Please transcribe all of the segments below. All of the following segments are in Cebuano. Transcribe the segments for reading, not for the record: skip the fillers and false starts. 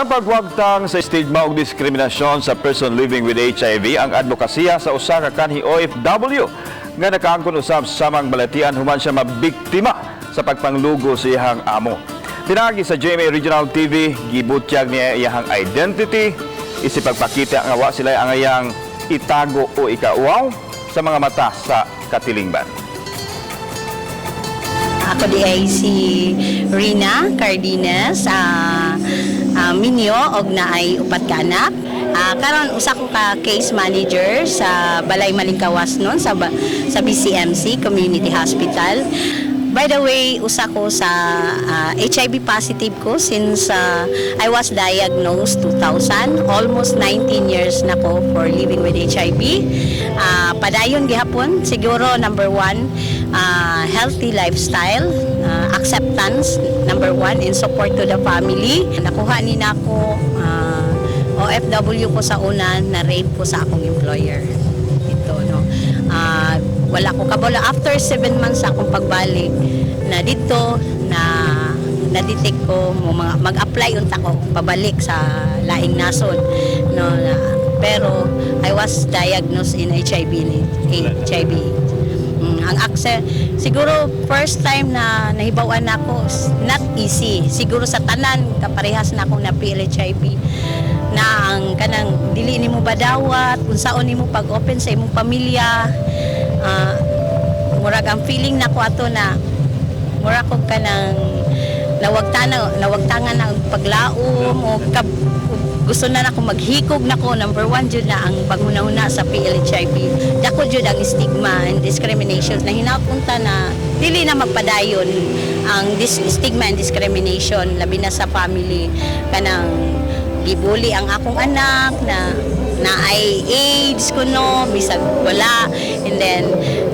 Ang pagwagtang sa stigma ug diskriminasyon sa person living with HIV ang advokasya sa usa ka kanhi OFW nga nakaangkon usab samang balatian human siya mabiktima sa pagpanglugo sa iyang amo. Pinaagi sa GMA Regional TV, gibutyag niya iyang identity, isip pagpakita nga wa sila ang iyang itago o ikauaw sa mga mata sa katilingban. Ako diay si Rina Cardenas, minyo og naay upat ka anak. Karon usa ko ka case manager sa Balay Malingkawas nun sa BCMC Community Hospital. By the way, usa ko sa HIV positive ko since I was diagnosed 2000, almost 19 years na ko for living with HIV. Padayon gihapon, siguro number one, healthy lifestyle, acceptance, number one, and support to the family. Nakuha ni nako, OFW ko sa una, na-rape ko sa akong employer. Ito, no. Wala ko kabalo. After 7 months akong pagbalik na dito, na na-detect ko, mo mga, mag-apply unta ko pabalik sa laing nasod. No, na, pero I was diagnosed in HIV. HIV. Ang access, siguro first time na nahibawan nako, not easy. Siguro sa tanan kaparehas na akong na PLHIV na ang kanang dili nimo badawat unsaon nimo pag-open sa imong pamilya. Murag ang feeling nako ato na murag kog kanang nawagtangan ang paglaom o gusto na nako maghikog nako. Number one jud na ang paghuna-huna sa PLHIV, dako jud ang stigma and discrimination na hinapunta na dili na magpadayon ang stigma and discrimination, labi na sa family. Kanang gibuli ang akong anak na na ay AIDS kuno bisag wala, and then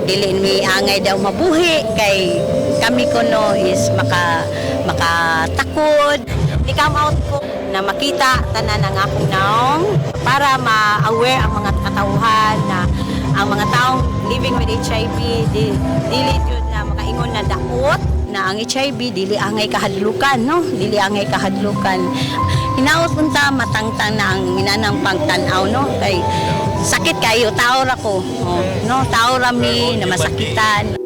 dili mi angay daw mabuhi kay kami kuno is makatakod. Ni come out ko na makita tanan ang akong naong para ma-aware ang mga katawhan na ang mga taong living with HIV dili jud na makaingon na daot na ang HIV. Dili angay kahadlukan, no, dili angay kahadlukan. Hinaot unta matangtang na ang inanang pagtan-aw, no, kay sakit kayo, tao ra ko, oh, no, tao ra mi na masakitan.